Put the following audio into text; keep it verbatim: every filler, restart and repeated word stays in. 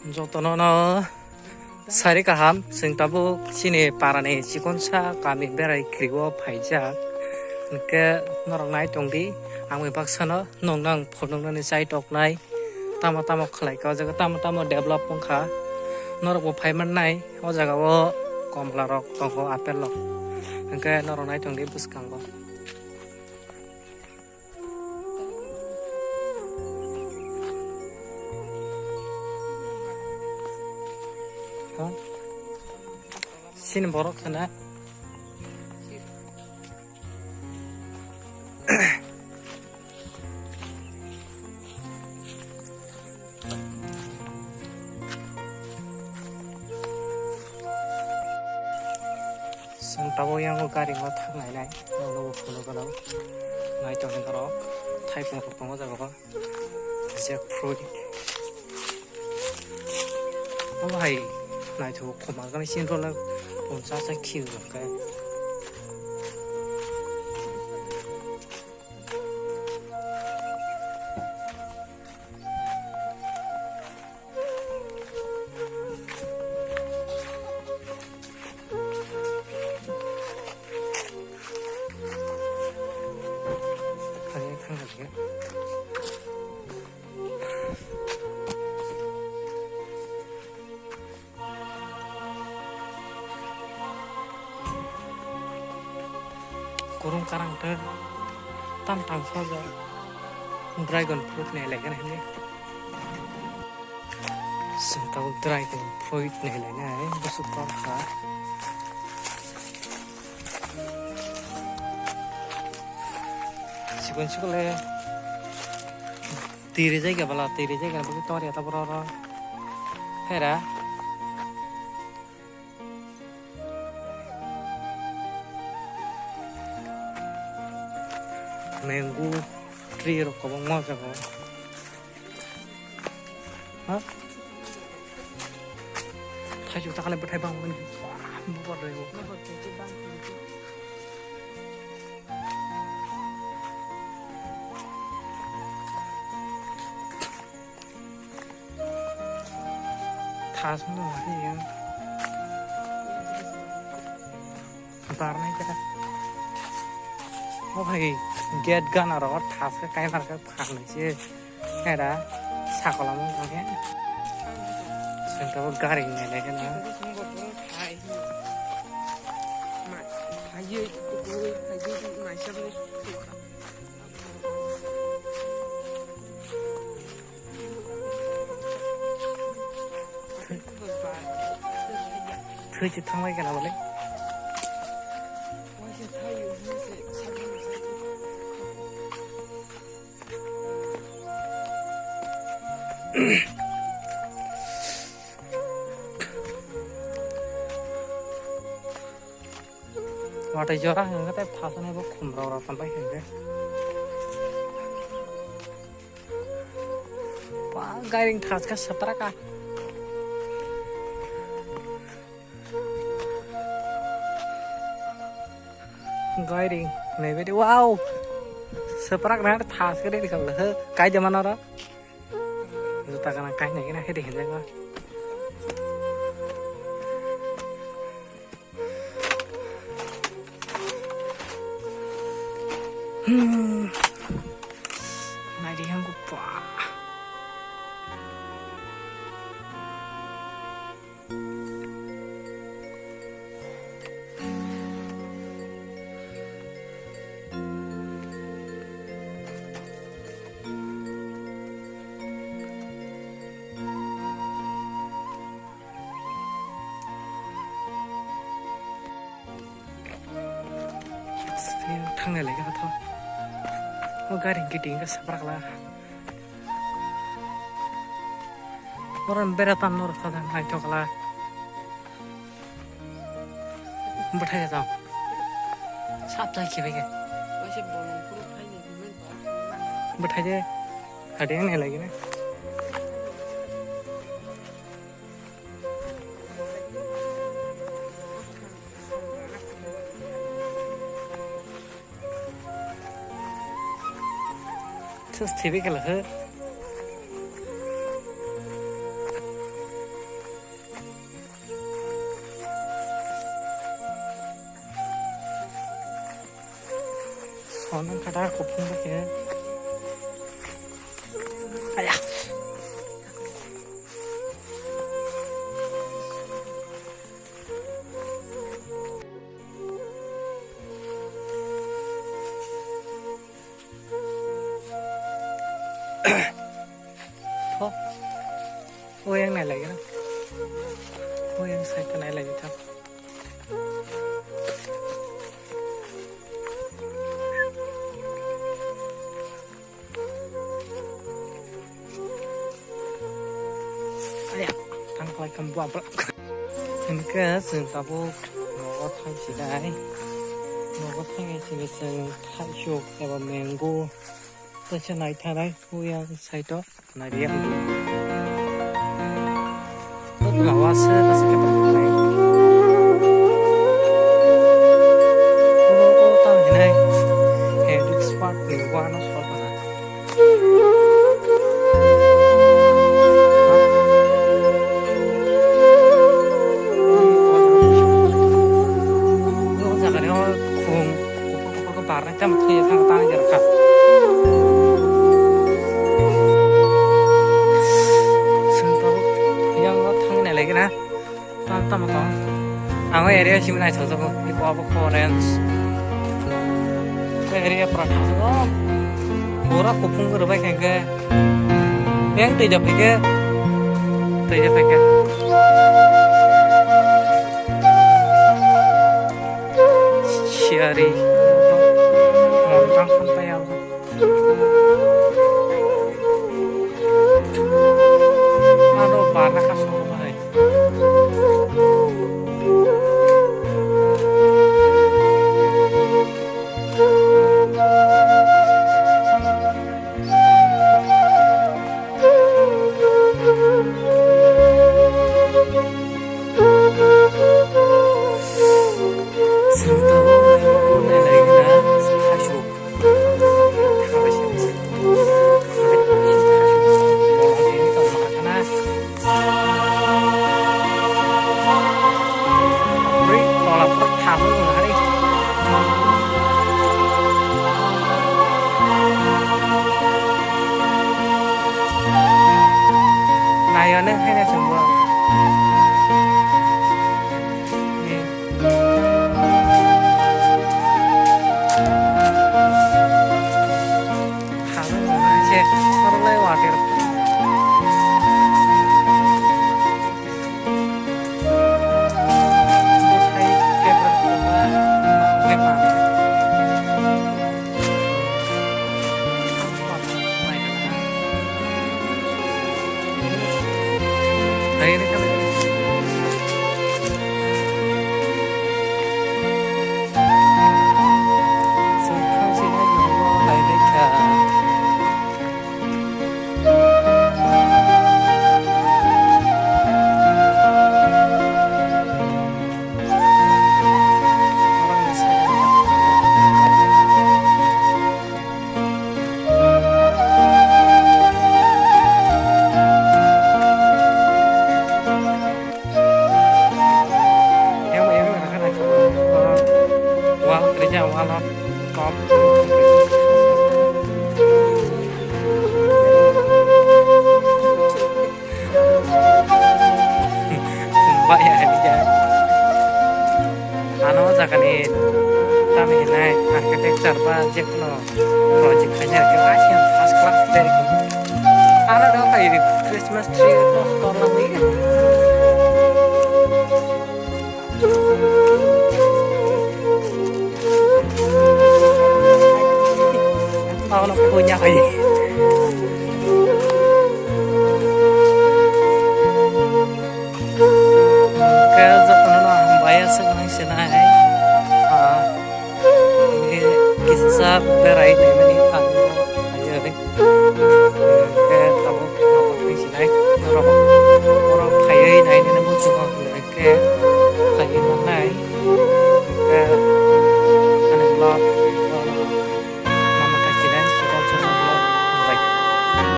Jotono no sari kaham, chwng tabuk chini parani chikonsa kami berai krio phaijak. Hwnkhe norok nai tongdi, ang bai baksano nung nang phunuknani chai toknai. Tamo tamo khlai kha o jaga, tamo tamo develop wngkha. Norok bo phai mannai o jaga o, komla rok tongo, apple rok. Hwnkhe norok nai tongdi bwskango. Ha? Sini borok sana. Chwng tabuk yang o gari o thang nai nai, nogo phunuk gwnang. Nai tongwi norok, thaipung rok tongo jaga o. Jackfruit. O hai, naithok khoma gwnang, sini rwla ponchas ta kilo hwnkhe. Kurung karang tei tam tang sajak dragon fruit ni elegan hini. Sengkao dragon fruit ni elegan busuk kha. Sikon sikole tiri jai gabala tiri jai gabala tong ya tabra. Hera. Mango tree rok kwbangma o jaga o. Ha? Thaichuk ta kale bwthai bang mani. Bubar rwi o. Thas no hai yang. Barnai khe. O hai gate gana ro thas khe kai mar khe phan se. Era sakola mo khe. Sengkabo gari nai khe na. Thwi se thanglai kana bole. Watwi jora hwnka tei phasani bo khumrok rok tonpai hwnka. Ba gairing thaska satraka. Gairing naibadi wow. Saprak na thaska de khamla he kai de manara. Juta kana kai nai kena he de he jaga. Hmm. Nai di hangko pa. Thangnai lai khe tho. O gari gidi wngkha saprak la. Oro bera tam norok sajak naithok la. Bwthai tong. Sap chai khibai khe. Bwthai de. Hadi ang nai lai khe na. Sus T V kala he. Ono kata kuphung ba khe. Aya. Tho. Oyang nai lagi na. Oyang side ta nai lagi tho. Aya, tang khlai kha buabra. Hwnkhe chwng tabuk nogo thang sinai. Nogo thangwi sini chwng thaisuk eba mango. Kaisa naithanai, oyang side o. Nariya. Tut lawa se kasi kata nai. Ulo o tang hinai. He, expert ni wano sor mana. Ulo o jaga ni o khum. Kuphur kuphur khe barnai tamo thwi thang tang jer kha. Sengkao yang o thang nai lagi na. Tam tamo tong. Ang o area simi nai thok jago. Iko abo kho orange. Area pura thang jago. Pura kuphung rwbai khe. Yang twi japhaikhe. Twi japhaikhe. Siyari. Montang sampai apa? Ano barna kasong bai. Nai ano haino chwng bo. Ni. Halai mo hai se, oro lai water. Bwthai kebra kebra, kebra. Yang yang yang kan aku wal kerja wal top. Ba ya, ya. Ano jaga ni tamo hinai architecture ba jekno project khaina khe first class de. Ano do khai Christmas tree no store na wi. Ano punya khai.